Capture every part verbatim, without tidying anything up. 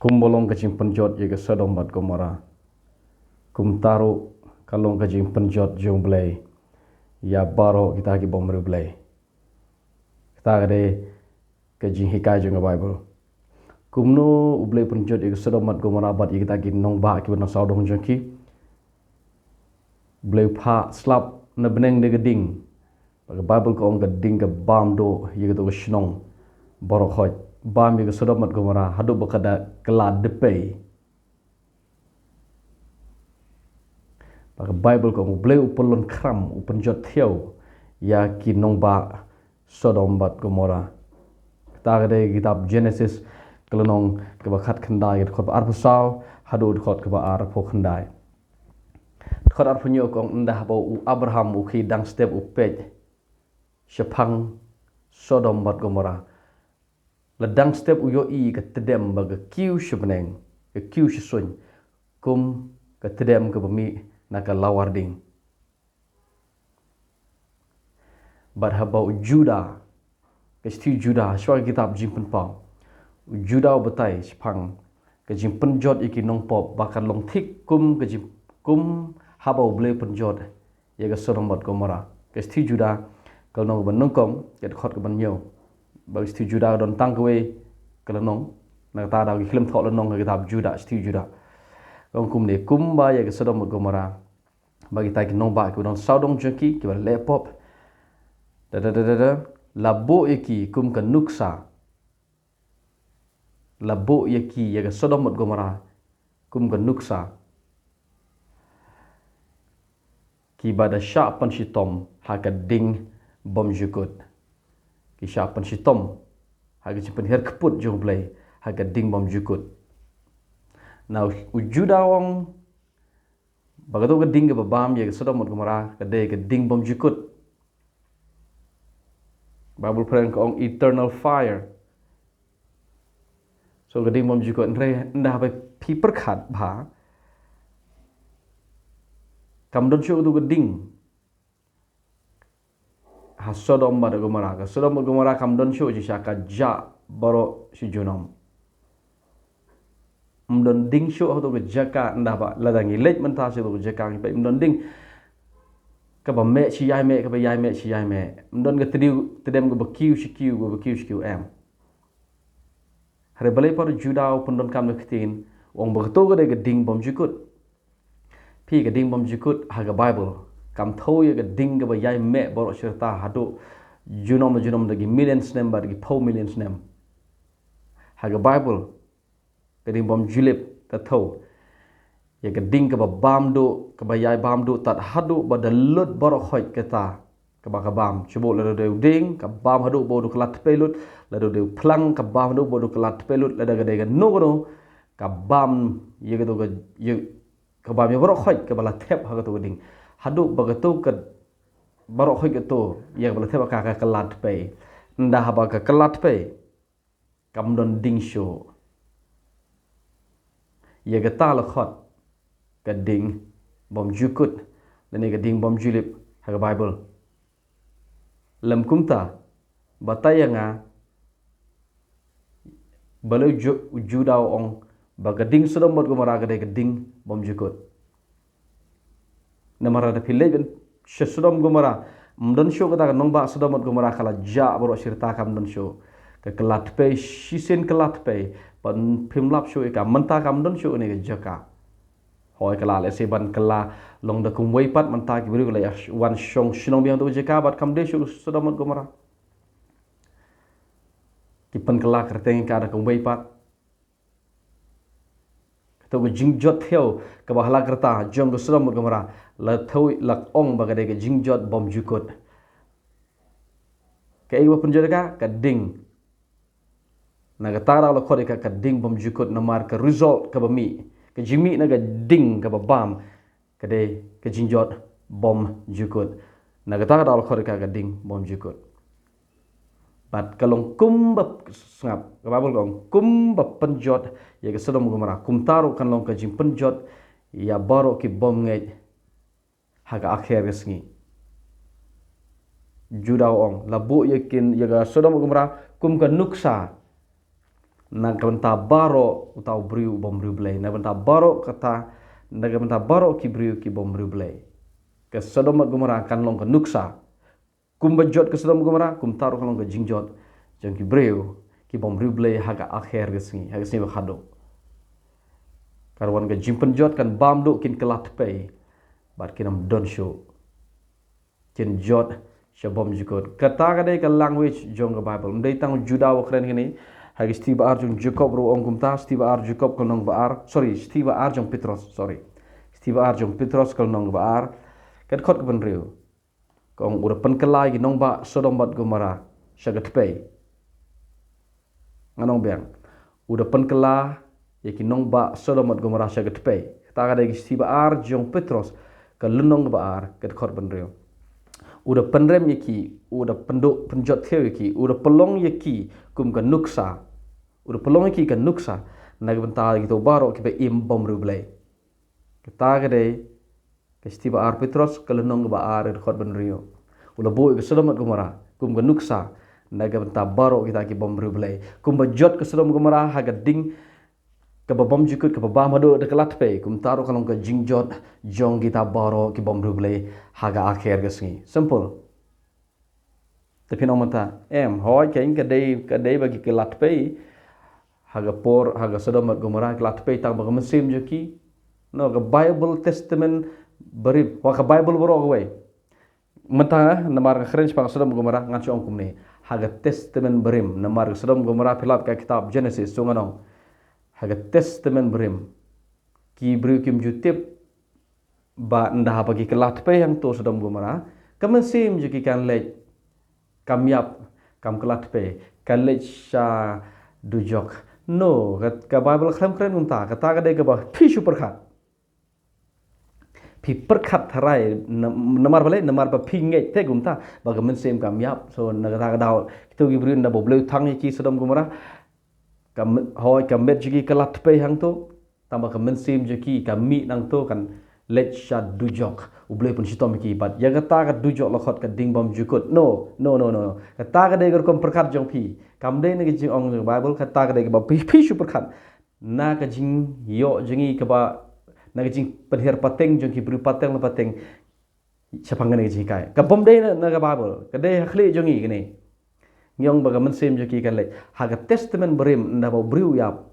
Kumba long ka jingpynjot ïa ka Sodom bad Gomorrah, kumta ruh ka long ka jingpynjot jong U Blei ïa baroh kita ki bym riewblei. Kata ka dei ka jinghikai jong ka Baibl. Kumno U Blei u pynjot ïa ka Sodom bad Gomorrah bad ïa kita ki nongbah kiba don sawdong jong ki? U Blei u phah slap na bneng da ka ding. Bad ka Baibl ka ong ka ding ka bam duh ïa kato ka shnong baroh khoit. Bam ïa ka Sodom bad Gomorrah haduh ba ka da kylla dpei. Bad ka Baibl ka ong U Blei u pynlong khram, u pynjot thiaw ïa ki nongbah Sodom bad Gomorrah. Kata ka dei ka kitab Genesis, ka lynnong kaba khatkhyndai, ka dkhot ba arphew saw haduh dkhot kaba arphew khyndai. Dkhot arphew hynñiew ka ong, ynda haba u Abraham u khie dang step u peit shaphang Sodom bad Gomorrah, la dang step u ïohi ka tdem ba ka kiew sha bneng, ka kiew sha suiñ, kum ka tdem kaba mih na ka lawar ding. Bad haba u Judah, ka shithi u Judah, shuwa ka kitab Jingpynpaw, u Judah u batai shaphang ka jingpynjot ïa ki nongpop ba kan long thik kum ka jing, kum haba U Blei u pynjot ïa ka Sodom bad Gomorrah. Ka shithi u Judah, ka lynnong kaba nyngkong, ka dkhot kaba hynñiew. Bad ka shithi u Judah ka don tang kawei ka lynnong, na kata ka daw ki khlem thoh lynnong ha ka kitab Judah, shithi u Judah. Ka ong kumne, kumba ïa ka Sodom bad Gomorrah bad kita ki nongbah kiba don sawdong jong ki kiba leh pop, da da da da da, la buh ïa ki kum ka nuksa. La buh ïa ki, ïa ka Sodom bad Gomorrah, kum ka nuksa, kiba da shah pynshitom ha ka ding bymjukut. Ki shah pynshitom ha ka jingpynhiar kput jong U Blei ha ka ding bymjukut. Na u Judah u ong ba kato ka ding kaba bam ïa ka Sodom bad Gomorrah ka dei ka ding bymjukut. Baibl phareng ka ong eternal fire. So ka ding bymjukut, hynrei ynda haba phi pyrkhat bha, kam don shuh kato ka ding ha Sodom bad Gomorrah. Ka Sodom bad Gomorrah kam don shuh, shisha ka jah baroh shi junom. Ym don ding shuh ha kato ka jaka, ynda ba lada ngi leit mynta sha kato ka jaka ngi peit ym don ding. Kaba meh shi ïai meh, kaba ïai meh shi ïai meh. Ym don ka tdem, tdem kaba kiew shi kiew, kaba kiew shi kiew, em. Hynrei balei pat u Judah u pyndonkam da ka ktien, u ong ba kato ka dei ka ding bymjukut. Phi, ka ding bymjukut ha ka Baibl kam thew ïa ka ding kaba ïai meh baroh shi rta haduh junom la junom, da ki million snem bad ki phew million snem. Ha ka Baibl ka ding bymjulip ka thew ïa ka ding kaba bam duh, kaba ïai bam duh tad haduh ba da lut baroh khoit kata kaba ka bam. Shu buh lada dei u dieng, ka bam haduh ba u dei kylla tpei lut, lada dei u phlang, ka bam haduh ba u dei kylla tpei lut, lada ka dei kano kano, ka bam ïa kato ka, ïa, ka bam ïa baroh khoit kaba la thep ha kato ka ding. Haduh ba kato ka, baroh khoit kato ïa kaba la thep ha ka, ka kylla tpei. Ynda haba ka kylla tpei, kam don ding shuh. Ïa kata la khot ka ding bymjukut lane ka ding bymjulip ha ka Baibl. Lym kumta, batai ïa nga balei u Ju-, u Judah u ong ba ka ding Sodom bad Gomorrah ka dei ka ding bymjukut. Namar lada phi leit ban sha Sodom Gomorrah, ym don shuh kata ka nongbah Sodom bad Gomorrah, ka la jah baroh shi rta, kam don shuh. Ka kylla tpei, shisien kylla tpei, ban phim lap shuh ïa ka, mynta kam don shuh kane ka jaka. Hooid ka la lehse ban kylla long da kumwei pat, mynta ki briew ki la ïa wan shong shnong biang ha kato ka jaka bad kam dei shuh Sodom bad Gomorrah. Ki pynkylla kyrteng ïa ka da kumwei pat. Kato ka jingjot thiaw kaba ha la ka rta jong ka Sodom bad Gomorrah, la thew, la ong ba ka dei ka jingjot bymjukut. Kaei kaba pynjot ïa ka? Ka ding. Na kata ka daw la khot ïa ka ka ding bymjukut, namar ka result kaba mih, ka jingmih na ka ding kaba bam, ka dei ka jingjot bymjukut. Na kata ka daw la khot ïa ka ka ding bymjukut. Bad ka long kumba, sngap, ka Baibl ka ong kumba pynjot ïa ka Sodom Gomorrah, kumta ruh kan long ka jingpynjot ïa baroh ki bymngeit ha ka akhir ka sngi. Judah u ong, la buh ïa kin, ïa ka Sodom Gomorrah kum ka nuksa. Na ka bynta baroh uta u briew u bym riewblei, na ka bynta baroh kata, na ka bynta baroh ki briew ki bym riewblei, ka Sodom bad Gomorrah kan long ka nuksa. Kumba jot ka Sodom Gomorrah, kumta ruh kan long ka jingjot jong ki briew ki bym riewblei ha ka akher ka sngi, ha ka sngi ba khadduh. Kan wan ka jingpynjot, kan bam duh, kin kylla tpei bad kin ym don shuh. Kin jot sha bymjukut. Kata ka dei ka language jong ka Bible. Ym dei tang Judah wa kren kane. Ha ki shithi ba ar jong Jakob ruh ong kumta, shithi ba ar Jakob ka lynnong ba ar, sorry, shithi ba ar jong Petros, sorry. Shithi ba ar jong Petros ka lynnong ba ar, ka dkhot ka ba hynriew. Ka ong, u da pynkylla ïa ki nongbah Sodom bad Gomorrah sha ka tpei. Ngan ong biang. U da pynkylla ïa ki nongbah Sodom bad Gomorrah sha ka tpei. Kata ka dei ka shithi ba ar jong Petros ka lynnong ba ar, ka dkhot ba hynriew. U da pynrem ïa ki, u da pynduh pynjot thew ïa ki, u da pynlong ïa ki kum ka nuksa. U da pynlong ïa ki ka nuksa na ka bynta kito baroh kiba im bym riewblei. Kata ka dei ka shithi ba ar Petros ka lynnong ba ar, ka dkhot ba hynriew. U la buh ïa ka Sodom bad Gomorrah kum ka nuksa na ka bynta baroh kita ki bym riewblei. Kumba jot ka Sodom Gomorrah ha ka ding kaba bymjukut, kaba bam haduh da kylla tpei, kumta ruh kan long ka jingjot jong kita baroh ki bym riewblei ha ka akher ka sngi. Simple. Te phin ong mynta, em, hooid, ka dei, ka dei ba ki kylla tpei ha ka por, ha ka Sodom bad Gomorrah, kylla tpei tang ba ka mynsiem jong ki. No, ka Bible, Testament barim, wa ka Bible baroh kawei. Mynta namar nga kren shaphang Sodom Gomorrah, ngan shu ong kumne. Ha ka Testament barim, namar ka Sodom Gomorrah phi lap ka kitab Genesis, to ngan ong, ha ka Testament barim, ki briew kim ju tip ba ynda haba ki kylla tpei hangto Sodom Gomorrah, ka mynsiem jong ki kan leit, kam ïap, kam kylla tpei, kan leit sha dujok. No, ka, ka Bible khlem kren kumta, kata ka dei kaba phi shu pyrkhat. Phi pyrkhat tharai, na-, namar balei, namar ba phi ngeit te kumta ba ka mynsiem kam ïap. So na kata ka daw, kito ki briew, ynda ba U Blei u thang ïa ki Sodom Gomorrah, ka m-, hooid, ka met jong ki kylla tpei hangto, tang ba ka mynsiem jong ki ka mih nangto, kan leit sha dujok. U Blei pynshitom ïa ki, bad ïa kata ka dujok la khot ka ding bymjukut. No, no, no, no, no. Kata ka dei ka rukom pyrkhat jong phi. Kam dei na ka jingong jong ka Bible, kata ka dei kaba phi, phi shu pyrkhat. Na ka jingïoh jong ngi kaba, na ka jingpynhiar pateng jong ki briew pateng la pateng shaphang kane ka jinghikai. Ka bym dei na, na ka Bible. Ka dei ha khlieh jong ngi kane. Ngi ong ba ka mynsiem jong ki kan leit. Ha ka Testament barim, ynda ba u briew u ïap,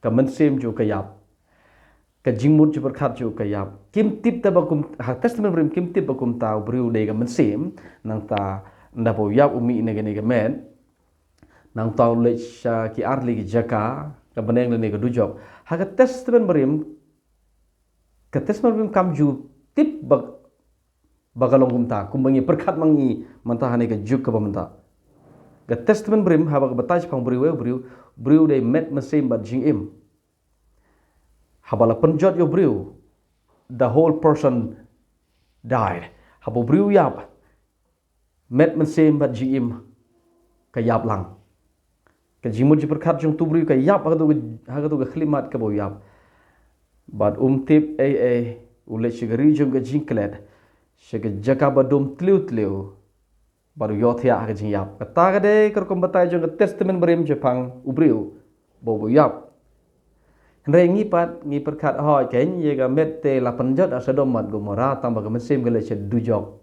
ka mynsiem jong u ka ïap. Ka jingmut jingpyrkhat jong u ka ïap. Kim tip te ba kum, ha Testament barim kim tip ba kumta u briew u dei ka mynsiem, nangta ynda ba u ïap u mih na kane ka met, nangta u leit sha ki artylli ki jaka, ka bneng lane ka dujok. Ha ka Testament barim, ka Testament barim kam ju tip ba, ba ka long kumta, kumba ngi pyrkhat ma ngi mynta ha kane ka juk kaba mynta. Ka Testament barim, haba ka batai shaphang briew, eh, briew, briew dei met, mynsiem bad jingim. Haba la pynjot ïa u briew, the whole person died. Haba u briew u ïap, met, mynsiem bad jingim ka ïap lang. Ka jingmut jingpyrkhat jong utu u briew ka ïap ha katu ka, ha katu ka khyllipmat kaba u ïap. Bad um tip ei ei, u leit sha ka ri jong ka jingklet, sha ka jaka ba dum tliw tliw, bad u ïohthiah ha ka jingïap. Kata ka dei ka rukom batai jong ka Testament barim shaphang u briew ba u ïap. Hynrei ngi pat ngi pyrkhat, hooid, keiñ ïa ka met te la pynjot ha Sodom bad Gomorrah, tang ba ka mynsiem ka leit sha dujok.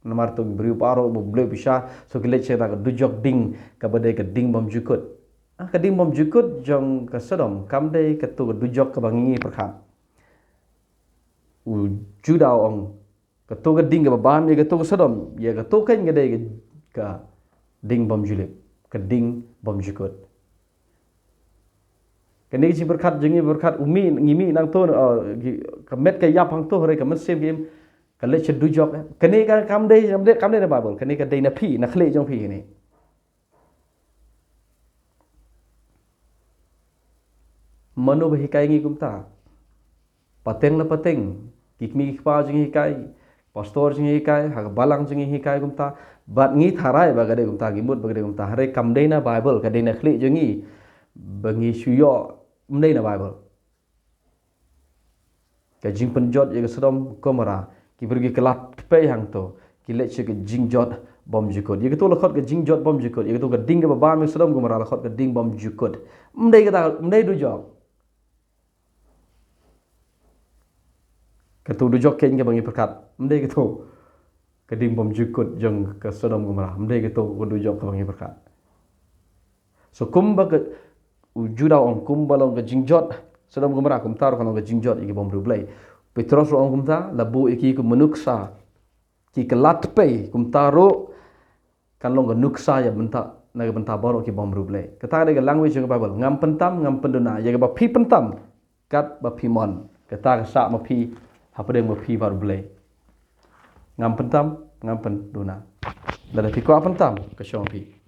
Namar to ki briew baroh ba U Blei u bishar, so ki leit sha ka dujok ding, kaba dei ka ding bymjukut. Ah, ka ding bymjukut jong ka Sodom kam dei kato ka dujok kaba ngi pyrkhat. U Judah u ong, kato ka ding kaba bam ïa kato ka Sodom, ïa kato keiñ ka dei ka, ka ding bymjulip, ka ding bymjukut. Kane ka jingpyrkhat jong ngi, pyrkhat u mih, ngi mih nangto, uh, ki, ka met ka ïap hangto, hynrei ka mynsiem ka im, ka leit sha dujok. Kane ka kam dei, kam dei, kam dei na Bible, kane ka dei na phi, na khlieh jong phi kane. Mano ba hikai ngi kumta? Pateng la pateng, ki kmie ki kpa jong ngi hikai, pastor jong ngi hikai, ha ka balang jong ngi hikai kumta. Bad ngi tharai ba ka dei kumta, ngi mut ba ka dei kumta. Hynrei kam dei na Bible, ka dei na khlieh jong ngi ba ngi shu ïoh, ym dei na Bible. Ka jingpynjot ïa ka Sodom Gomorrah, ki briew ki kylla tpei hangto, ki leit sha ka jingjot bym jukut. Ïa kato la khot ka jingjot bym jukut. Ïa kato ka ding kaba bam ïa Sodom Gomorrah la khot ka ding bym jukut. Ym dei kata, ym dei dujok. Kato dujok keiñ kaba ngi pyrkhat. Ym dei kato ka ding bym jukut jong ka Sodom Gomorrah. Ym dei kato ka dujok kaba ngi pyrkhat. So kumba ka u Judah u ong kumba long ka jingjot Sodom Gomorrah, kumta ruh ka long ka jingjot ïa ki bym riewblei. Petros ruh u ong kumta, la buh ïa ki kum nuksa. Ki kylla tpei, kumta ruh kan long ka nuksa ïa bynta, na ka bynta baroh ki bym riewblei. Kata ka dei ka language jong ka Bible. Ngam pyntam, ngam pynduna. Ïa kaba phi pyntam, kat ba phi mon. Kata ka sah ma phi, hapdeng ma phi bad U Blei. Ngam pyntam, ngam pynduna. Lada phi kwah pyntam, ka shong phi.